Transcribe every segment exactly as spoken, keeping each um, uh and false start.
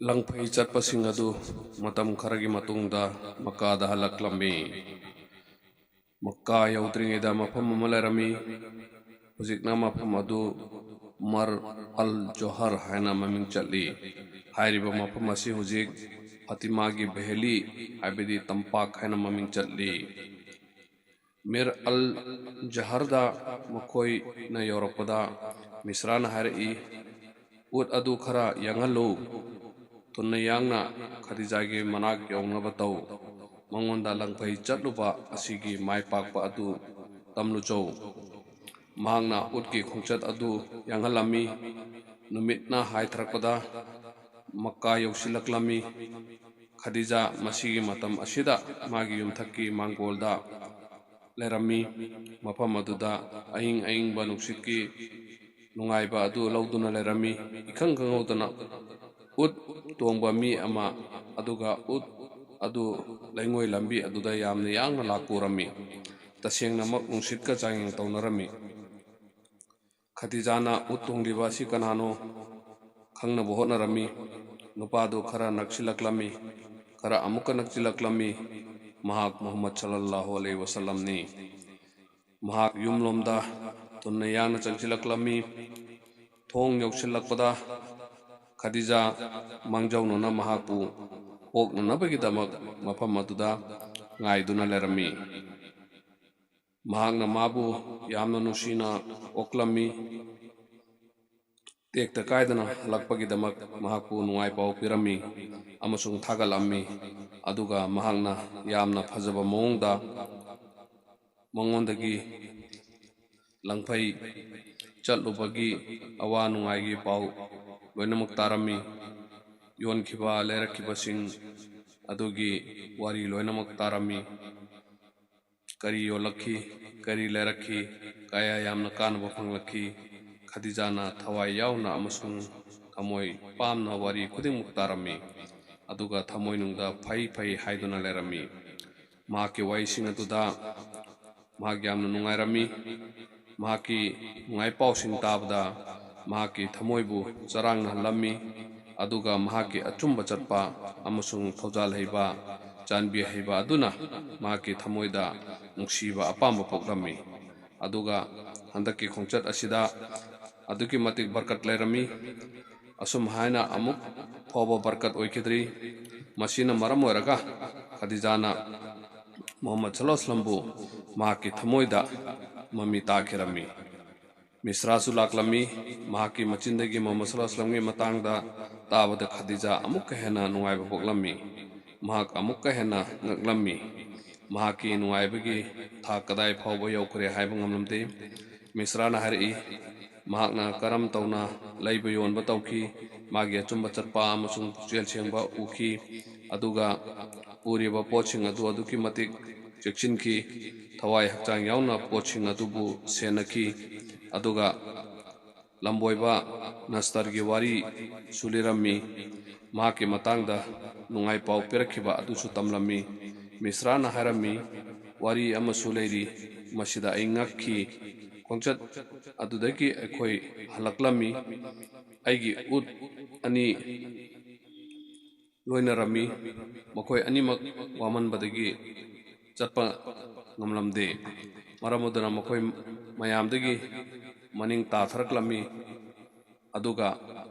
ꯂꯪꯐꯩ ꯆꯠꯄꯁꯤꯡ ꯑꯗꯨ ꯃꯇꯝ ꯈꯔꯒꯤ ꯃꯇꯨꯡꯗ ꯃꯛꯀꯥꯗ ꯍꯜꯂꯛꯂꯝꯃꯤ꯫ ꯃꯛꯀꯥ ꯌꯧꯗ꯭ꯔꯤꯉꯩꯗ ꯃꯐꯝ ꯑꯃ ꯂꯩꯔꯝꯃꯤ꯫ ꯍꯧꯖꯤꯛꯅ ꯃꯐꯝ ꯑꯗꯨ ꯃꯔ ꯑꯜ ꯖꯣꯍꯔ ꯍꯥꯏꯅ ꯃꯃꯤꯡ ꯆꯠꯂꯤ꯫ ꯍꯥꯏꯔꯤꯕ ꯃꯐꯝ ꯑꯁꯤ ꯍꯧꯖꯤꯛ ꯐꯥꯇꯤꯃꯥꯒꯤ ꯚꯦꯂꯤ, ꯍꯥꯏꯕꯗꯤ ꯇꯝꯄꯥꯛ ꯍꯥꯏꯅ ꯃꯃꯤꯡ ꯆꯠꯂꯤ꯫ ꯃꯤꯔ ꯑꯜ ꯖꯍꯔꯗ ꯃꯈꯣꯏꯅ ꯌꯧꯔꯛꯄꯗ ꯃꯤꯁ꯭ꯔꯥꯅ ꯍꯥꯏꯔꯛꯏ, "ꯎꯠ ꯑꯗꯨ ꯈꯔ ꯌꯥꯡꯍꯜꯂꯨ꯫ ꯊꯨꯅ ꯌꯥꯡꯅ ꯈꯗꯤꯖꯥꯒꯤ ꯃꯅꯥꯛ ꯌꯧꯅꯕ ꯇꯧ꯫ ꯃꯉꯣꯟꯗ ꯂꯪꯐꯩ ꯆꯠꯂꯨꯕ ꯑꯁꯤꯒꯤ ꯃꯥꯏ ꯄꯥꯛꯄ ꯑꯗꯨ ꯇꯝꯂꯨꯆꯧ꯫" ꯃꯍꯥꯛꯅ ꯎꯠꯀꯤ ꯈꯣꯡꯆꯠ ꯑꯗꯨ ꯌꯥꯡꯍꯜꯂꯝꯃꯤ꯫ ꯅꯨꯃꯤꯠꯅ ꯍꯥꯏꯊꯔꯛꯄꯗ ꯃꯛꯀꯥ ꯌꯧꯁꯤꯜꯂꯛꯂꯝꯃꯤ꯫ ꯈꯗꯤꯖꯥ ꯃꯁꯤꯒꯤ ꯃꯇꯝ ꯑꯁꯤꯗ ꯃꯥꯒꯤ ꯌꯨꯝꯊꯛꯀꯤ ꯃꯥꯡꯒꯣꯜꯗ ꯂꯩꯔꯝꯃꯤ꯫ ꯃꯐꯝ ꯑꯗꯨꯗ ꯑꯏꯪ ꯑꯏꯪꯕ ꯅꯨꯡꯁꯤꯠꯀꯤ ꯅꯨꯡꯉꯥꯏꯕ ꯑꯗꯨ ꯂꯧꯗꯨꯅ ꯂꯩꯔꯝꯃꯤ꯫ ꯏꯈꯪ ꯈꯪꯍꯧꯗꯅ ꯎꯠ ꯇꯣꯡꯕ ꯃꯤ ꯑꯃ, ꯑꯗꯨꯒ ꯎꯠ ꯑꯗꯨ ꯂꯩꯉꯣꯏ ꯂꯝꯕꯤ ꯑꯗꯨꯗ ꯌꯥꯝꯅ ꯌꯥꯡꯅ ꯂꯥꯛꯄ ꯎꯔꯝꯃꯤ꯫ ꯇꯁꯦꯡꯅꯃꯛ ꯅꯨꯡꯁꯤꯠꯀ ꯆꯥꯡꯌꯦꯡ ꯇꯧꯅꯔꯝꯃꯤ꯫ ꯈꯗꯤꯖꯥꯅ ꯎꯠ ꯇꯣꯡꯂꯤꯕ ꯑꯁꯤ ꯀꯅꯥꯅꯣ ꯈꯪꯅꯕ ꯍꯣꯠꯅꯔꯝꯃꯤ꯫ ꯅꯨꯄꯥꯗꯨ ꯈꯔ ꯅꯛꯁꯤꯜꯂꯛꯂꯝꯃꯤ, ꯈꯔ ꯑꯃꯨꯛꯀ ꯅꯛꯁꯤꯜꯂꯛꯂꯝꯃꯤ꯫ ꯃꯍꯥꯛ ꯃꯨꯍꯝꯃꯗ ꯁꯜꯂꯜꯂꯥꯍꯨ ꯑꯂꯩꯍꯤ ꯋꯁꯜꯂꯝꯅꯤ꯫ ꯃꯍꯥꯛ ꯌꯨꯝꯂꯣꯝꯗ ꯊꯨꯅ ꯌꯥꯡꯅ ꯆꯪꯁꯤꯜꯂꯛꯂꯝꯃꯤ꯫ ꯊꯣꯡ ꯌꯧꯁꯤꯜꯂꯛꯄꯗ ꯈꯗꯤꯖꯥ ꯃꯥꯡꯖꯧꯅꯅ ꯃꯍꯥꯛꯄꯨ ꯑꯣꯛꯅꯅꯕꯒꯤꯗꯃꯛ ꯃꯐꯝ ꯑꯗꯨꯗ ꯉꯥꯏꯗꯨꯅ ꯂꯩꯔꯝꯃꯤ꯫ ꯃꯍꯥꯛꯅ ꯃꯥꯕꯨ ꯌꯥꯝꯅ ꯅꯨꯡꯁꯤꯅ ꯑꯣꯛꯂꯝꯃꯤ꯫ ꯇꯦꯛꯇ ꯀꯥꯏꯗꯅ ꯍꯜꯂꯛꯄꯒꯤꯗꯃꯛ ꯃꯍꯥꯛꯄꯨ ꯅꯨꯡꯉꯥꯏ ꯄꯥꯎ ꯄꯤꯔꯝꯃꯤ ꯑꯃꯁꯨꯡ ꯊꯥꯒꯠꯂꯝꯃꯤ꯫ ꯑꯗꯨꯒ ꯃꯍꯥꯛꯅ ꯌꯥꯝꯅ ꯐꯖꯕ ꯃꯑꯣꯡꯗ ꯃꯉꯣꯟꯗꯒꯤ ꯂꯪꯐꯩ ꯆꯠꯂꯨꯕꯒꯤ ꯑꯋꯥ ꯅꯨꯡꯉꯥꯏꯒꯤ ꯄꯥꯎ ꯂꯣꯏꯅꯃꯛ ꯇꯥꯔꯝꯃꯤ꯫ ꯌꯣꯟꯈꯤꯕ ꯂꯩꯔꯛꯈꯤꯕꯁꯤꯡ ꯑꯗꯨꯒꯤ ꯋꯥꯔꯤ ꯂꯣꯏꯅꯃꯛ ꯇꯥꯔꯝꯃꯤ꯫ ꯀꯔꯤ ꯌꯣꯜꯂꯛꯈꯤ, ꯀꯔꯤ ꯂꯩꯔꯛꯈꯤ, ꯀꯌꯥ ꯌꯥꯝꯅ ꯀꯥꯟꯅꯕ ꯐꯪꯂꯛꯈꯤ꯫ ꯈꯗꯤꯖꯥꯅ ꯊꯋꯥꯏ ꯌꯥꯎꯅ ꯑꯃꯁꯨꯡ ꯊꯃꯣꯏ ꯄꯥꯝꯅ ꯋꯥꯔꯤ ꯈꯨꯗꯤꯡꯃꯛ ꯇꯥꯔꯝꯃꯤ, ꯑꯗꯨꯒ ꯊꯃꯣꯏꯅꯨꯡꯗ ꯐꯩ ꯐꯩ ꯍꯥꯏꯗꯨꯅ ꯂꯩꯔꯝꯃꯤ꯫ ꯃꯍꯥꯛꯀꯤ ꯋꯥꯍꯩꯁꯤꯡ ꯑꯗꯨꯗ ꯃꯍꯥꯛ ꯌꯥꯝꯅ ꯅꯨꯡꯉꯥꯏꯔꯝꯃꯤ꯫ ꯃꯍꯥꯛꯀꯤ ꯅꯨꯡꯉꯥꯏ ꯄꯥꯎꯁꯤꯡ ꯇꯥꯕꯗ ꯃꯍꯥꯛꯀꯤ ꯊꯃꯣꯏꯕꯨ ꯆꯔꯥꯡꯅꯍꯜꯂꯝꯃꯤ꯫ ꯑꯗꯨꯒ ꯃꯍꯥꯛꯀꯤ ꯑꯆꯨꯝꯕ ꯆꯠꯄ ꯑꯃꯁꯨꯡ ꯊꯧꯖꯥꯜ ꯍꯩꯕ, ꯆꯥꯟꯕꯤ ꯍꯩꯕ ꯑꯗꯨꯅ ꯃꯍꯥꯛꯀꯤ ꯊꯃꯣꯏꯗ ꯅꯨꯡꯁꯤꯕ ꯑꯄꯥꯝꯕ ꯄꯣꯛꯂꯝꯃꯤ꯫ ꯑꯗꯨꯒ ꯍꯟꯗꯛꯀꯤ ꯈꯣꯡꯆꯠ ꯑꯁꯤꯗ ꯑꯗꯨꯛꯀꯤ ꯃꯇꯤꯛ ꯕꯔꯀꯠ ꯂꯩꯔꯝꯃꯤ꯫ ꯑꯁꯨꯝ ꯍꯥꯏꯅ ꯑꯃꯨꯛ ꯐꯥꯎꯕ ꯕꯔꯀꯠ ꯑꯣꯏꯈꯤꯗ꯭ꯔꯤ꯫ ꯃꯁꯤꯅ ꯃꯔꯝ ꯑꯣꯏꯔꯒ ꯈꯗꯤꯖꯥꯅ ꯃꯨꯍꯝꯃꯗ ꯁꯜꯂꯜꯂꯥꯍꯨ ꯑꯂꯩꯍꯤ ꯋꯥꯁꯜꯂꯝꯕꯨ ꯃꯍꯥꯛꯀꯤ ꯊꯃꯣꯏꯗ ꯃꯃꯤ ꯇꯥꯈꯤꯔꯝꯃꯤ꯫ ꯃꯤꯁ꯭ꯔꯥꯁꯨ ꯂꯥꯛꯂꯝꯃꯤ꯫ ꯃꯍꯥꯛꯀꯤ ꯃꯆꯤꯟꯗꯒꯤ ꯃꯨꯍꯝꯃꯗ ꯁꯜꯂꯜꯂꯥꯍꯨ ꯑꯂꯩꯍꯤ ꯋꯥꯁꯜꯂꯝꯒꯤ ꯃꯇꯥꯡꯗ ꯇꯥꯕꯗ ꯈꯗꯤꯖꯥ ꯑꯃꯨꯛꯀ ꯍꯦꯟꯅ ꯅꯨꯡꯉꯥꯏꯕ ꯄꯣꯛꯂꯝꯃꯤ꯫ ꯃꯍꯥꯛ ꯑꯃꯨꯛꯀ ꯍꯦꯟꯅ ꯉꯛꯂꯝꯃꯤ꯫ ꯃꯍꯥꯛꯀꯤ ꯅꯨꯡꯉꯥꯏꯕꯒꯤ ꯊꯥꯛ ꯀꯗꯥꯏ ꯐꯥꯎꯕ ꯌꯧꯈ꯭ꯔꯦ ꯍꯥꯏꯕ ꯉꯝꯂꯝꯗꯦ꯫ ꯃꯤꯁ꯭ꯔꯥꯅ ꯍꯥꯏꯔꯛꯏ, ꯃꯍꯥꯛꯅ ꯀꯔꯝ ꯇꯧꯅ ꯂꯩꯕ ꯌꯣꯟꯕ ꯇꯧꯈꯤ, ꯃꯥꯒꯤ ꯑꯆꯨꯝꯕ ꯆꯠꯄ ꯑꯃꯁꯨꯡ ꯄꯨꯛꯆꯦꯜ ꯁꯦꯡꯕ ꯎꯈꯤ, ꯑꯗꯨꯒ ꯄꯨꯔꯤꯕ ꯄꯣꯠꯁꯤꯡ ꯑꯗꯨ ꯑꯗꯨꯛꯀꯤ ꯃꯇꯤꯛ ꯆꯦꯛꯁꯤꯟꯈꯤ, ꯊꯋꯥꯏ ꯍꯛꯆꯥꯡ ꯌꯥꯎꯅ ꯄꯣꯠꯁꯤꯡ ꯑꯗꯨꯕꯨ ꯁꯦꯟꯅꯈꯤ, ꯑꯗꯨꯒ ꯂꯝꯕꯣꯏꯕ ꯅꯁꯇꯔꯒꯤ ꯋꯥꯔꯤꯁꯨ ꯂꯤꯔꯝꯃꯤ꯫ ꯃꯍꯥꯛꯀꯤ ꯃꯇꯥꯡꯗ ꯅꯨꯡꯉꯥꯏ ꯄꯥꯎ ꯄꯤꯔꯛꯈꯤꯕ ꯑꯗꯨꯁꯨ ꯇꯝꯂꯝꯃꯤ꯫ ꯃꯤꯁ꯭ꯔꯥꯅ ꯍꯥꯏꯔꯝꯃꯤ, "ꯋꯥꯔꯤ ꯑꯃꯁꯨ ꯂꯩꯔꯤ, ꯃꯁꯤꯗ ꯑꯩ ꯉꯛꯈꯤ꯫ ꯈꯣꯡꯆꯠ ꯑꯗꯨꯗꯒꯤ ꯑꯩꯈꯣꯏ ꯍꯜꯂꯛꯂꯝꯃꯤ꯫ ꯑꯩꯒꯤ ꯎꯠ ꯑꯅꯤ ꯂꯣꯏꯅꯔꯝꯃꯤ꯫ ꯃꯈꯣꯏ ꯑꯅꯤꯃꯛ ꯋꯥꯃꯟꯕꯗꯒꯤ ꯆꯠꯄ ꯉꯝꯂꯝꯗꯦ꯫ ꯃꯔꯝ ꯑꯗꯨꯅ ꯃꯈꯣꯏ ꯃꯌꯥꯝꯗꯒꯤ ꯃꯅꯤꯡ ꯇꯥꯊꯔꯛꯂꯝꯃꯤ꯫ ꯑꯗꯨꯒ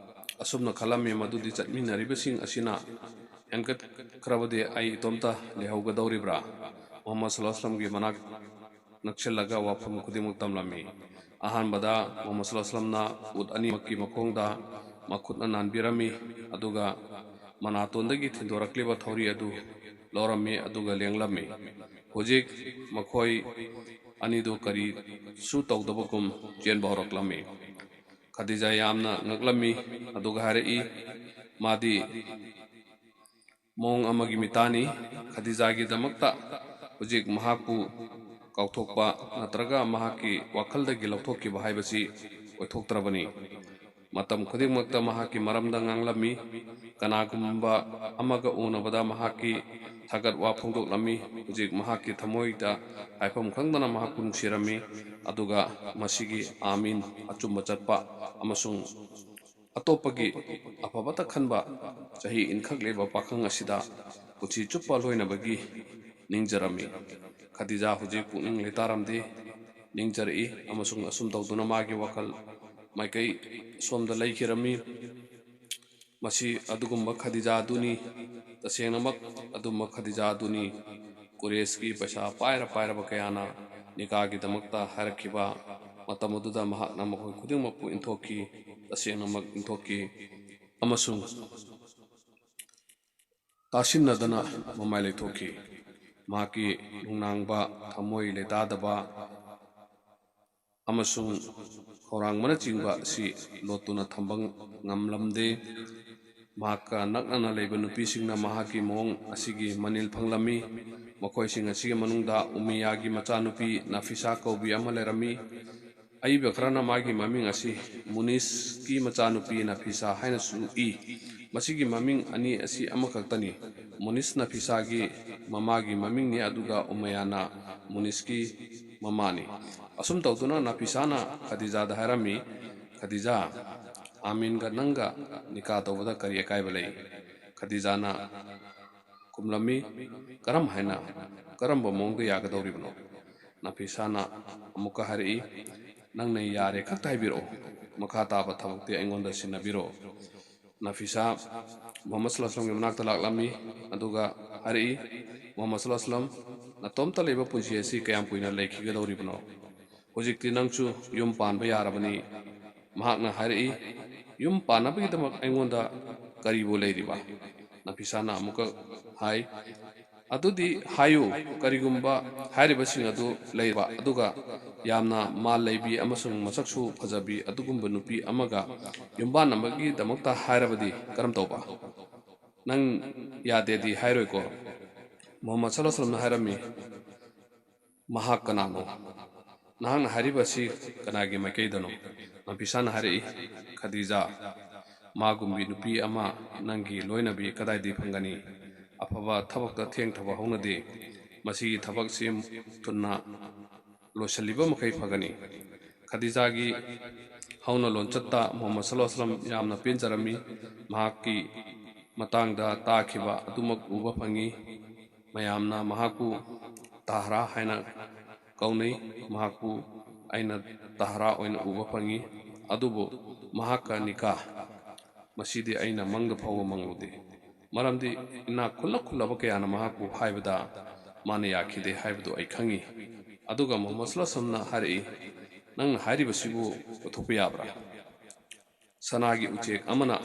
ꯑꯁꯨꯝꯅ ꯈꯜꯂꯝꯃꯤ, ꯃꯗꯨꯗꯤ ꯆꯠꯃꯤꯟꯅꯔꯤꯕꯁꯤꯡ ꯑꯁꯤꯅ ꯍꯦꯟꯒꯠꯈ꯭ꯔꯕꯗꯤ ꯑꯩ ꯏꯇꯣꯝꯇ ꯂꯩꯍꯧꯒꯗꯧꯔꯤꯕ꯭ꯔꯥ?" ꯃꯨꯍꯝꯃꯗ ꯁꯜꯂꯜꯂꯥꯍꯨ ꯑꯂꯩꯍꯤ ꯋꯥꯁꯜꯂꯝꯒꯤ ꯃꯅꯥꯛ ꯅꯛꯁꯤꯜꯂꯒ ꯋꯥꯐꯝ ꯈꯨꯗꯤꯡꯃꯛ ꯇꯝꯂꯝꯃꯤ꯫ ꯑꯍꯥꯟꯕꯗ ꯃꯨꯍꯝꯃꯗ ꯁꯜꯂꯜꯂꯥꯍꯨ ꯑꯂꯩꯍꯤ ꯋꯥꯁꯜꯂꯝꯅ ꯎꯠ ꯑꯅꯤꯃꯛꯀꯤ ꯃꯈꯣꯡꯗ ꯃꯈꯨꯠꯅ ꯅꯥꯟꯕꯤꯔꯝꯃꯤ, ꯑꯗꯨꯒ ꯃꯅꯥꯇꯣꯟꯗꯒꯤ ꯊꯤꯟꯗꯣꯔꯛꯂꯤꯕ ꯊꯧꯔꯤ ꯑꯗꯨ ꯂꯧꯔꯝꯃꯤ, ꯑꯗꯨꯒ ꯂꯦꯡꯂꯝꯃꯤ꯫ ꯍꯧꯖꯤꯛ ꯃꯈꯣꯏ ꯑꯅꯤꯗꯨ ꯀꯔꯤꯁꯨ ꯇꯧꯗꯕꯒꯨꯝ ꯆꯦꯟꯕ ꯍꯧꯔꯛꯂꯝꯃꯤ꯫ ꯈꯗꯤꯖꯥ ꯌꯥꯝꯅ ꯉꯛꯂꯝꯃꯤ, ꯑꯗꯨꯒ ꯍꯥꯏꯔꯛꯏ, ꯃꯥꯗꯤ ꯃꯑꯣꯡ ꯑꯃꯒꯤ ꯃꯤꯇꯥꯅꯤ꯫ ꯈꯗꯤꯖꯥꯒꯤꯗꯃꯛꯇ ꯍꯧꯖꯤꯛ ꯃꯍꯥꯛꯄꯨ ꯀꯥꯎꯊꯣꯛꯄ ꯅꯠꯇ꯭ꯔꯒ ꯃꯍꯥꯛꯀꯤ ꯋꯥꯈꯜꯗꯒꯤ ꯂꯧꯊꯣꯛꯈꯤꯕ ꯍꯥꯏꯕꯁꯤ ꯑꯣꯏꯊꯣꯛꯇ꯭ꯔꯕꯅꯤ꯫ ꯃꯇꯝ ꯈꯨꯗꯤꯡꯃꯛꯇ ꯃꯍꯥꯛꯀꯤ ꯃꯔꯝꯗ ꯉꯥꯡꯂꯝꯃꯤ꯫ ꯀꯅꯥꯒꯨꯝꯕ ꯑꯃꯒ ꯎꯅꯕꯗ ꯃꯍꯥꯛꯀꯤ ꯊꯥꯒꯠ ꯋꯥ ꯐꯣꯡꯗꯣꯛꯂꯝꯃꯤ꯫ ꯍꯧꯖꯤꯛ ꯃꯍꯥꯛꯀꯤ ꯊꯃꯣꯏꯗ ꯍꯥꯏꯐꯝ ꯈꯪꯗꯅ ꯃꯍꯥꯛꯄꯨ ꯅꯨꯡꯁꯤꯔꯝꯃꯤ꯫ ꯑꯗꯨꯒ ꯃꯁꯤꯒꯤ ꯑꯥꯃꯤꯟ, ꯑꯆꯨꯝꯕ ꯆꯠꯄ ꯑꯃꯁꯨꯡ ꯑꯇꯣꯞꯄꯒꯤ ꯑꯐꯕꯇ ꯈꯟꯕ ꯆꯍꯤ ꯏꯟꯈꯛꯂꯤꯕ ꯄꯥꯈꯪ ꯑꯁꯤꯗ ꯄꯨꯟꯁꯤ ꯆꯨꯞꯄ ꯂꯣꯏꯅꯕꯒꯤ ꯅꯤꯡꯖꯔꯝꯃꯤ꯫ ꯈꯗꯤꯖꯥ ꯍꯧꯖꯤꯛ ꯄꯨꯛꯅꯤꯡ ꯂꯩꯇꯥꯔꯝꯗꯦ, ꯅꯤꯡꯖꯔꯛꯏ ꯑꯃꯁꯨꯡ ꯑꯁꯨꯝ ꯇꯧꯗꯨꯅ ꯃꯥꯒꯤ ꯋꯥꯈꯜ ꯃꯥꯏꯀꯩ ꯁꯣꯝꯗ ꯂꯩꯈꯤꯔꯝꯃꯤ꯫ ꯃꯁꯤ ꯑꯗꯨꯒꯨꯝꯕ ꯈꯗꯤꯖꯥ ꯑꯗꯨꯅꯤ, ꯇꯁꯦꯡꯅꯃꯛ ꯑꯗꯨꯝꯕ ꯈꯗꯤꯖꯥ ꯑꯗꯨꯅꯤ꯫ ꯀꯨꯔꯦꯁꯀꯤ ꯄꯩꯁꯥ ꯄꯥꯏꯔ ꯄꯥꯏꯔꯕ ꯀꯌꯥꯅ ꯅꯤꯀꯥꯒꯤꯗꯃꯛꯇ ꯍꯥꯏꯔꯛꯈꯤꯕ ꯃꯇꯝ ꯑꯗꯨꯗ ꯃꯍꯥꯛꯅ ꯃꯈꯣꯏ ꯈꯨꯗꯤꯡꯃꯛꯄꯨ ꯏꯟꯊꯣꯛꯈꯤ, ꯇꯁꯦꯡꯅꯃꯛ ꯏꯟꯊꯣꯛꯈꯤ ꯑꯃꯁꯨꯡ ꯇꯥꯁꯤꯟꯅꯗꯅ ꯃꯃꯥꯏ ꯂꯩꯊꯣꯛꯈꯤ꯫ ꯃꯍꯥꯛꯀꯤ ꯅꯨꯡꯅꯥꯡꯕ, ꯊꯃꯣꯏ ꯂꯩꯇꯥꯗꯕ ꯑꯃꯁꯨꯡ ꯈꯧꯔꯥꯡꯕꯅꯆꯤꯡꯕ ꯑꯁꯤ ꯂꯣꯠꯇꯨꯅ ꯊꯝꯕ ꯉꯝꯂꯝꯗꯦ꯫ ꯃꯍꯥꯛꯀ ꯅꯛꯅꯅ ꯂꯩꯕ ꯅꯨꯄꯤꯁꯤꯡꯅ ꯃꯍꯥꯛꯀꯤ ꯃꯑꯣꯡ ꯑꯁꯤꯒꯤ ꯃꯅꯤꯜ ꯐꯪꯂꯝꯃꯤ꯫ ꯃꯈꯣꯏꯁꯤꯡ ꯑꯁꯤꯒꯤ ꯃꯅꯨꯡꯗ ꯎꯃꯤꯌꯥꯒꯤ ꯃꯆꯥꯅꯨꯄꯤ ꯅꯐꯤꯁꯥ ꯀꯧꯕꯤ ꯑꯃ ꯂꯩꯔꯝꯃꯤ꯫ ꯑꯏꯕ ꯈꯔꯅ ꯃꯥꯒꯤ ꯃꯃꯤꯡ ꯑꯁꯤ ꯃꯨꯅꯤꯁꯀꯤ ꯃꯆꯥꯅꯨꯄꯤ ꯅꯐꯤꯁꯥ ꯍꯥꯏꯅꯁꯨ ꯏ꯫ ꯃꯁꯤꯒꯤ ꯃꯃꯤꯡ ꯑꯅꯤ ꯑꯁꯤ ꯑꯃꯈꯛꯇꯅꯤ꯫ ꯃꯨꯅꯤꯁ ꯅꯐꯤꯁꯥꯒꯤ ꯃꯃꯥꯒꯤ ꯃꯃꯤꯡꯅꯤ, ꯑꯗꯨꯒ ꯎꯃꯌꯥꯅ ꯃꯨꯅꯤꯁꯀꯤ ꯃꯃꯥꯅꯤ꯫ ꯑꯁꯨꯝ ꯇꯧꯗꯨꯅ ꯅꯐꯤꯁꯥꯅ ꯈꯗꯤꯖꯥꯗ ꯍꯥꯏꯔꯝꯃꯤ, "ꯈꯗꯤꯖꯥ, ꯑꯥꯃꯤꯟꯒ ꯅꯪꯒ ꯅꯤꯀꯥ ꯇꯧꯕꯗ ꯀꯔꯤ ꯑꯀꯥꯏꯕ ꯂꯩ?" ꯈꯗꯤꯖꯥꯅ ꯈꯨꯝꯂꯝꯃꯤ, "ꯀꯔꯝ ꯍꯥꯏꯅ? ꯀꯔꯝꯕ ꯃꯑꯣꯡꯗ ꯌꯥꯒꯗꯧꯔꯤꯕꯅꯣ?" ꯅꯐꯤꯁꯥꯅ ꯑꯃꯨꯛꯀ ꯍꯥꯏꯔꯛꯏ, "ꯅꯪꯅ ꯌꯥꯔꯦ ꯈꯛꯇ ꯍꯥꯏꯕꯤꯔꯛꯑꯣ, ꯃꯈꯥ ꯇꯥꯕ ꯊꯕꯛꯇꯤ ꯑꯩꯉꯣꯟꯗ ꯁꯤꯟꯅꯕꯤꯔꯣ꯫" ꯅꯐꯤꯁꯥ ꯃꯨꯍꯝꯃꯗ ꯁꯜꯂꯜꯂꯥꯍꯨ ꯑꯂꯥꯏꯍꯤ ꯋꯥꯁꯜꯂꯝꯒꯤ ꯃꯅꯥꯛꯇ ꯂꯥꯛꯂꯝꯃꯤ, ꯑꯗꯨꯒ ꯍꯥꯏꯔꯛꯏ, "ꯃꯨꯍꯝꯃꯗ ꯁꯜꯂꯜꯂꯥꯍꯨ ꯑꯂꯥꯏꯍꯤ ꯋꯥꯁꯜꯂꯝ, ꯅꯇꯣꯝꯇ ꯂꯩꯕ ꯄꯨꯟꯁꯤ ꯑꯁꯤ ꯀꯌꯥꯝ ꯀꯨꯏꯅ ꯂꯩꯈꯤꯒꯗꯧꯔꯤꯕꯅꯣ? ꯍꯧꯖꯤꯛꯇꯤ ꯅꯪꯁꯨ ꯌꯨꯝ ꯄꯥꯟꯕ ꯌꯥꯔꯕꯅꯤ꯫" ꯃꯍꯥꯛꯅ ꯍꯥꯏꯔꯛꯏ, "ꯌꯨꯝ ꯄꯥꯟꯅꯕꯒꯤꯗꯃꯛ ꯑꯩꯉꯣꯟꯗ ꯀꯔꯤꯕꯨ ꯂꯩꯔꯤꯕ?" ꯅꯐꯤꯁꯥꯅ ꯑꯃꯨꯛꯀ ꯍꯥꯏ, "ꯑꯗꯨꯗꯤ ꯍꯥꯏꯌꯨ, ꯀꯔꯤꯒꯨꯝꯕ ꯍꯥꯏꯔꯤꯕꯁꯤꯡ ꯑꯗꯨ ꯂꯩꯔꯕ, ꯑꯗꯨꯒ ꯌꯥꯝꯅ ꯃꯥꯜ ꯂꯩꯕꯤ ꯑꯃꯁꯨꯡ ꯃꯁꯛꯁꯨ ꯐꯖꯕꯤ ꯑꯗꯨꯒꯨꯝꯕ ꯅꯨꯄꯤ ꯑꯃꯒ ꯌꯨꯝꯕꯥꯟꯅꯕꯒꯤꯗꯃꯛꯇ ꯍꯥꯏꯔꯕꯗꯤ ꯀꯔꯝ ꯇꯧꯕ? ꯅꯪ ꯌꯥꯗꯦꯗꯤ ꯍꯥꯏꯔꯣꯏꯀꯣ?" ꯃꯨꯍꯝꯃꯗ ꯁꯜꯂꯜꯂꯥꯍꯨ ꯑꯂꯥꯏꯍꯤ ꯋꯥꯁꯜꯂꯝꯅ ꯍꯥꯏꯔꯝꯃꯤ, "ꯃꯍꯥꯛ ꯀꯅꯥꯅꯣ? ꯅꯍꯥꯛꯅ ꯍꯥꯏꯔꯤꯕ ꯑꯁꯤ ꯀꯅꯥꯒꯤ ꯃꯥꯏꯀꯩꯗꯅꯣ?" ꯅꯐꯤꯁꯥꯅ ꯍꯥꯏꯔꯛꯏ, "ꯈꯗꯤꯖꯥ, ꯃꯥꯒꯨꯝꯕꯤ ꯅꯨꯄꯤ ꯑꯃ ꯅꯪꯒꯤ ꯂꯣꯏꯅꯕꯤ ꯀꯗꯥꯏꯗꯒꯤ ꯐꯪꯒꯅꯤ? ꯑꯐꯕ ꯊꯕꯛꯇ ꯊꯦꯡꯊꯕ ꯍꯧꯅꯗꯦ꯫ ꯃꯁꯤꯒꯤ ꯊꯕꯛꯁꯤ ꯊꯨꯅ ꯂꯣꯏꯁꯤꯜꯂꯤꯕ ꯃꯈꯩ ꯐꯒꯅꯤ꯫" ꯈꯗꯤꯖꯥꯒꯤ ꯍꯧꯅ ꯂꯣꯟꯆꯠꯇ ꯃꯨꯍꯝꯃꯗ ꯁꯜꯂꯜꯂꯥꯍꯨ ꯑꯂꯩꯍꯤ ꯋꯥꯁꯜꯂꯝ ꯌꯥꯝꯅ ꯄꯦꯟꯖꯔꯝꯃꯤ꯫ ꯃꯍꯥꯛꯀꯤ ꯃꯇꯥꯡꯗ ꯇꯥꯈꯤꯕ ꯑꯗꯨꯃꯛ ꯎꯕ ꯐꯪꯉꯤ꯫ ꯃꯌꯥꯝꯅ ꯃꯍꯥꯛꯄꯨ ꯇꯍꯔꯥ ꯍꯥꯏꯅ ꯀꯧꯅꯩ꯫ ꯃꯍꯥꯛꯄꯨ ꯑꯩꯅ ꯇꯍꯔꯥ ꯑꯣꯏꯅ ꯎꯕ ꯐꯪꯉꯤ꯫ ꯑꯗꯨꯕꯨ ꯃꯍꯥꯛꯀ ꯅꯤꯀꯥ, ꯃꯁꯤꯗꯤ ꯑꯩꯅ ꯃꯪꯗ ꯐꯥꯎꯕ ꯃꯪꯂꯨꯗꯦ꯫ ꯃꯔꯝꯗꯤ ꯏꯅꯥꯛ ꯈꯨꯜꯂ ꯈꯨꯜꯂꯕ ꯀꯌꯥꯅ ꯃꯍꯥꯛꯄꯨ ꯍꯥꯏꯕꯗ ꯃꯥꯅ ꯌꯥꯈꯤꯗꯦ ꯍꯥꯏꯕꯗꯨ ꯑꯩ ꯈꯪꯉꯤ꯫ ꯑꯗꯨꯒ ꯃꯨꯍꯝꯃꯗ ꯁꯜꯂꯜꯂꯥꯍꯨ ꯑꯂꯩꯍꯤ ꯋꯥꯁꯜꯂꯝꯅ ꯍꯥꯏꯔꯛꯏ, "ꯅꯪꯅ ꯍꯥꯏꯔꯤꯕꯁꯤꯕꯨ ꯑꯣꯏꯊꯣꯛꯄ ꯌꯥꯕ꯭ꯔꯥ? ꯁꯅꯥꯒꯤ ꯎꯆꯦꯛ ꯑꯃꯅ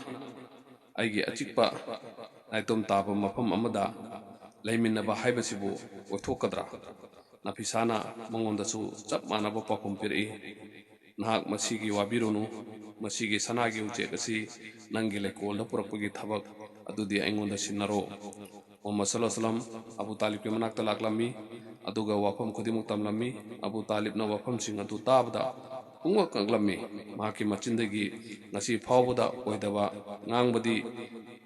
ꯑꯩꯒꯤ ꯑꯆꯤꯛꯄ ꯅꯥꯏꯇꯣꯝ ꯇꯥꯕ ꯃꯐꯝ ꯑꯃꯗ ꯂꯩꯃꯤꯟꯅꯕ ꯍꯥꯏꯕꯁꯤꯕꯨ ꯑꯣꯏꯊꯣꯛꯀꯗ꯭ꯔꯥ? ꯅꯐꯤꯁꯥꯅ ꯃꯉꯣꯟꯗꯁꯨ ꯆꯞ ꯃꯥꯟꯅꯕ ꯄꯥꯎꯈꯨꯝ ꯄꯤꯔꯛꯏ, ꯅꯍꯥꯛ ꯃꯁꯤꯒꯤ ꯋꯥꯕꯤꯔꯨꯅꯨ, ꯃꯁꯤꯒꯤ ꯁꯅꯥꯒꯤ ꯎꯆꯦꯛ ꯑꯁꯤ ꯅꯪꯒꯤ ꯂꯩꯀꯣꯜꯗ ꯄꯨꯔꯛꯄꯒꯤ ꯊꯕꯛ ꯑꯗꯨꯗꯤ ꯑꯩꯉꯣꯟꯗ ꯁꯤꯟꯅꯔꯣ"꯫ ꯃꯨꯍꯝꯃꯗ ꯁꯜꯂꯜꯂꯥꯍꯨ ꯑꯂꯩꯍꯤ ꯋꯥꯁꯜꯂꯝ ꯑꯕꯨ ꯇꯥꯂꯤꯕꯀꯤ ꯃꯅꯥꯛꯇ ꯂꯥꯛꯂꯝꯃꯤ, ꯑꯗꯨꯒ ꯋꯥꯐꯝ ꯈꯨꯗꯤꯡꯃꯛ ꯇꯝꯂꯝꯃꯤ꯫ ꯑꯕꯨ ꯇꯥꯂꯤꯕꯅ ꯋꯥꯐꯝꯁꯤꯡ ꯑꯗꯨ ꯇꯥꯕꯗ ꯄꯨꯡꯉꯛ ꯉꯛꯂꯝꯃꯤ꯫ ꯃꯍꯥꯛꯀꯤ ꯃꯆꯤꯟꯗꯒꯤ ꯉꯁꯤ ꯐꯥꯎꯕꯗ ꯑꯣꯏꯗꯕ ꯉꯥꯡꯕꯗꯤ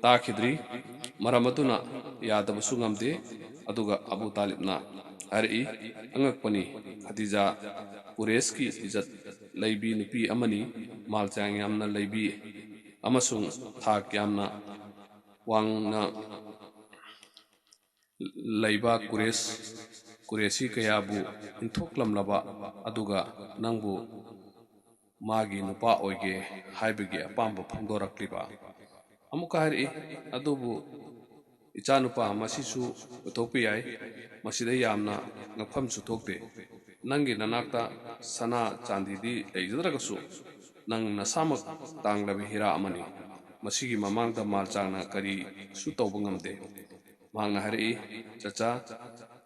ꯇꯥꯈꯤꯗ꯭ꯔꯤ꯫ ꯃꯔꯝ ꯑꯗꯨꯅ ꯌꯥꯗꯕꯁꯨ ꯉꯝꯗꯦ꯫ ꯑꯗꯨꯒ ꯑꯕꯨ ꯇꯥꯂꯤꯕꯅ ꯍꯥꯏꯔꯛꯏ, "ꯑꯉꯛꯄꯅꯤ, ꯈꯗꯤꯖꯥ ꯀꯨꯔꯦꯁꯀꯤ ꯏꯖꯠ ꯂꯩꯕꯤ ꯅꯨꯄꯤ ꯑꯃꯅꯤ, ꯃꯥꯜ ꯆꯥꯡ ꯌꯥꯝꯅ ꯂꯩꯕꯤ ꯑꯃꯁꯨꯡ ꯊꯥꯛ ꯌꯥꯝꯅ ꯋꯥꯡꯅ ꯂꯩꯕ ꯀꯨꯔꯦꯁ, ꯀꯨꯔꯦꯁꯤ ꯀꯌꯥꯕꯨ ꯏꯟꯊꯣꯛꯂꯝꯂꯕ, ꯑꯗꯨꯒ ꯅꯪꯕꯨ ꯃꯥꯒꯤ ꯅꯨꯄꯥ ꯑꯣꯏꯒꯦ ꯍꯥꯏꯕꯒꯤ ꯑꯄꯥꯝꯕ ꯐꯣꯡꯗꯣꯔꯛꯂꯤꯕ"꯫ ꯑꯃꯨꯛꯀ ꯍꯥꯏꯔꯛꯏ, "ꯑꯗꯨꯕꯨ ꯏꯆꯥꯅꯨꯄꯥ, ꯃꯁꯤꯁꯨ ꯑꯣꯏꯊꯣꯛꯄ ꯌꯥꯏ, ꯃꯁꯤꯗ ꯌꯥꯝꯅ ꯉꯛꯐꯝꯁꯨ ꯊꯣꯛꯇꯦ꯫ ꯅꯪꯒꯤ ꯅꯅꯥꯛꯇ ꯁꯅꯥ ꯆꯥꯟꯗꯤꯗꯤ ꯂꯩꯖꯗ꯭ꯔꯒꯁꯨ, ꯅꯪ ꯅꯁꯥꯃꯛ ꯇꯥꯡꯂꯕ ꯍꯤꯔꯥ ꯑꯃꯅꯤ꯫ ꯃꯁꯤꯒꯤ ꯃꯃꯥꯡꯗ ꯃꯥꯜ ꯆꯥꯡꯅ ꯀꯔꯤꯁꯨ ꯇꯧꯕ ꯉꯝꯗꯦ"꯫ ꯃꯍꯥꯛꯅ ꯍꯥꯏꯔꯛꯏ, "ꯆꯆꯥ,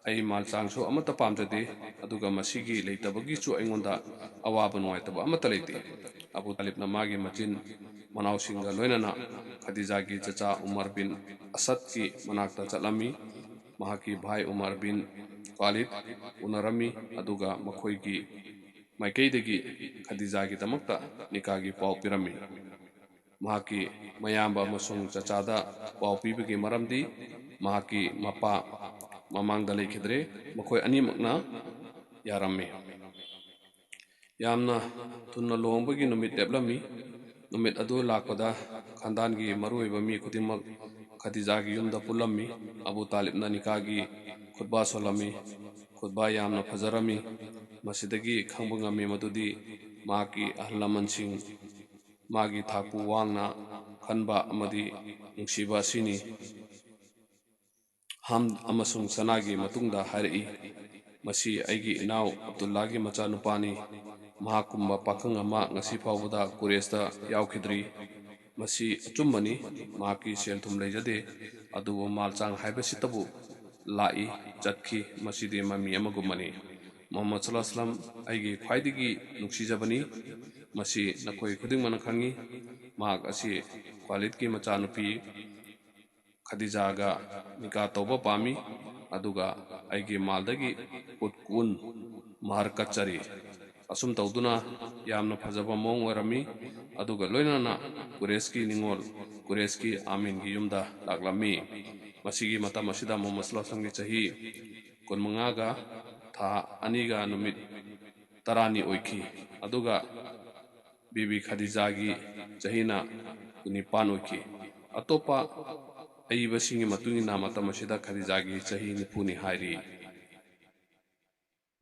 ꯑꯩ ꯃꯥꯜ ꯆꯥꯡꯁꯨ ꯑꯃꯠꯇ ꯄꯥꯝꯖꯗꯦ, ꯑꯗꯨꯒ ꯃꯁꯤꯒꯤ ꯂꯩꯇꯕꯒꯤꯁꯨ ꯑꯩꯉꯣꯟꯗ ꯑꯋꯥꯕ ꯅꯨꯡꯉꯥꯏꯇꯕ ꯑꯃꯠꯇ ꯂꯩꯇꯦ"꯫ ꯑꯕꯨ ꯇꯥꯂꯤꯕꯅ ꯃꯥꯒꯤ ꯃꯆꯤꯟ ꯃꯅꯥꯎꯁꯤꯡꯒ ꯂꯣꯏꯅꯅ ꯈꯗꯤꯖꯥꯒꯤ ꯆꯆꯥ ꯎꯃꯔ ꯕꯤꯟ ꯑꯁꯗꯀꯤ ꯃꯅꯥꯛꯇ ꯆꯠꯂꯝꯃꯤ꯫ ꯃꯍꯥꯛꯀꯤ ꯚꯥꯏ ꯎꯃꯔ ꯕꯤꯟ ꯈꯥꯂꯤꯗ ꯎꯅꯔꯝꯃꯤ, ꯑꯗꯨꯒ ꯃꯈꯣꯏꯒꯤ ꯃꯥꯏꯀꯩꯗꯒꯤ ꯈꯗꯤꯖꯥꯒꯤꯗꯃꯛꯇ ꯅꯤꯀꯥꯒꯤ ꯄꯥꯎ ꯄꯤꯔꯝꯃꯤ꯫ ꯃꯍꯥꯛꯀꯤ ꯃꯌꯥꯝꯕ ꯑꯃꯁꯨꯡ ꯆꯆꯥꯗ ꯄꯥꯎ ꯄꯤꯕꯒꯤ ꯃꯔꯝꯗꯤ ꯃꯍꯥꯛꯀꯤ ꯃꯄꯥ ꯃꯃꯥꯡꯗ ꯂꯩꯈꯤꯗ꯭ꯔꯦ꯫ ꯃꯈꯣꯏ ꯑꯅꯤꯃꯛꯅ ꯌꯥꯔꯝꯃꯤ꯫ ꯌꯥꯝꯅ ꯊꯨꯅ ꯂꯨꯍꯣꯡꯕꯒꯤ ꯅꯨꯃꯤꯠ ꯂꯦꯞꯂꯝꯃꯤ꯫ ꯅꯨꯃꯤꯠ ꯑꯗꯨ ꯂꯥꯛꯄꯗ ꯈꯥꯟꯗꯥꯟꯒꯤ ꯃꯔꯨꯑꯣꯏꯕ ꯃꯤ ꯈꯨꯗꯤꯡꯃꯛ ꯈꯗꯤꯖꯥꯒꯤ ꯌꯨꯝꯗ ꯄꯨꯜꯂꯝꯃꯤ꯫ ꯑꯕꯨ ꯇꯥꯂꯤꯕꯅ ꯅꯤꯀꯥꯒꯤ ꯈꯨꯠꯕꯥ ꯁꯣꯜꯂꯝꯃꯤ꯫ ꯈꯨꯠꯕꯥ ꯌꯥꯝꯅ ꯐꯖꯔꯝꯃꯤ꯫ ꯃꯁꯤꯗꯒꯤ ꯈꯪꯕ ꯉꯝꯃꯤ ꯃꯗꯨꯗꯤ ꯃꯍꯥꯛꯀꯤ ꯑꯍꯜ ꯂꯃꯟꯁꯤꯡ ꯃꯥꯒꯤ ꯊꯥꯛꯄꯨ ꯋꯥꯡꯅ ꯈꯟꯕ ꯑꯃꯗꯤ ꯅꯨꯡꯁꯤꯕ ꯑꯁꯤꯅꯤ꯫ ꯍꯥꯝ ꯑꯃꯁꯨꯡ ꯁꯅꯥꯒꯤ ꯃꯇꯨꯡꯗ ꯍꯥꯏꯔꯛꯏ, "ꯃꯁꯤ ꯑꯩꯒꯤ ꯏꯅꯥꯎ ꯑꯕꯗꯨꯜꯂꯥꯒꯤ ꯃꯆꯥꯅꯨꯄꯥꯅꯤ꯫ ꯃꯍꯥꯛꯀꯨꯝꯕ ꯄꯥꯈꯪ ꯑꯃ ꯉꯁꯤ ꯐꯥꯎꯕꯗ ꯀꯨꯔꯦꯁꯇ ꯌꯥꯎꯈꯤꯗ꯭ꯔꯤ꯫ ꯃꯁꯤ ꯑꯆꯨꯝꯕꯅꯤ, ꯃꯍꯥꯛꯀꯤ ꯁꯦꯜ ꯊꯨꯝ ꯂꯩꯖꯗꯦ, ꯑꯗꯨꯕꯨ ꯃꯥꯜ ꯆꯥꯡ ꯍꯥꯏꯕꯁꯤꯇꯕꯨ ꯂꯥꯛꯏ, ꯆꯠꯈꯤ꯫ ꯃꯁꯤꯗꯤ ꯃꯃꯤ ꯑꯃꯒꯨꯝꯕꯅꯤ꯫ ꯃꯨꯍꯝꯃꯗ ꯁꯜꯂꯜꯂꯥꯍꯨ ꯑꯂꯥꯏꯍꯤ ꯋꯥꯁꯜꯂꯝ ꯑꯩꯒꯤ ꯈ꯭ꯋꯥꯏꯗꯒꯤ ꯅꯨꯡꯁꯤꯖꯕꯅꯤ꯫ ꯃꯁꯤ ꯅꯈꯣꯏ ꯈꯨꯗꯤꯡꯃꯛꯅ ꯈꯪꯏ꯫ ꯃꯍꯥꯛ ꯑꯁꯤ ꯈ꯭ꯋꯥꯂꯤꯗꯀꯤ ꯃꯆꯥꯅꯨꯄꯤ ꯈꯗꯤꯖꯥꯒ ꯅꯤꯀꯥ ꯇꯧꯕ ꯄꯥꯝꯃꯤ, ꯑꯗꯨꯒ ꯑꯩꯒꯤ ꯃꯥꯜꯗꯒꯤ ꯎꯠ ꯀꯨꯟ ꯃꯍꯔ ꯀꯠꯆꯔꯤ꯫ ꯑꯁꯨꯝ ꯇꯧꯗꯨꯅ ꯌꯥꯝꯅ ꯐꯖꯕ ꯃꯑꯣꯡ ꯑꯣꯏꯔꯝꯃꯤ, ꯑꯗꯨꯒ ꯂꯣꯏꯅꯅ ꯀꯨꯔꯦꯁꯀꯤ ꯅꯤꯉꯣꯜ ꯀꯨꯔꯦꯁꯀꯤ ꯑꯥꯃꯤꯟꯒꯤ ꯌꯨꯝꯗ ꯂꯥꯛꯂꯝꯃꯤ꯫ ꯃꯁꯤꯒꯤ ꯃꯇꯝ ꯑꯁꯤꯗ ꯃꯨꯍꯝꯃꯗ ꯁꯜꯂꯜꯂꯥꯍꯨ ꯑꯂꯥꯏꯍꯤ ꯋꯥꯁꯜꯂꯝꯒꯤ ꯆꯍꯤ ꯀꯨꯟꯃꯉꯥꯒ ꯊꯥ ꯑꯅꯤꯒ ꯅꯨꯃꯤꯠ ꯇꯔꯥꯅꯤ ꯑꯣꯏꯈꯤ, ꯑꯗꯨꯒ ꯕꯤꯕꯤ ꯈꯗꯤꯖꯥꯒꯤ ꯆꯍꯤꯅ ꯀꯨꯟꯅꯤꯄꯥꯟ ꯑꯣꯏꯈꯤ꯫ ꯑꯇꯣꯞꯄ ꯑꯏꯕꯁꯤꯡꯒꯤ ꯃꯇꯨꯡ ꯏꯟꯅ ꯃꯇꯝ ꯑꯁꯤꯗ ꯈꯗꯤꯖꯥꯒꯤ ꯆꯍꯤ ꯅꯤꯐꯨꯅꯤ ꯍꯥꯏꯔꯤ꯫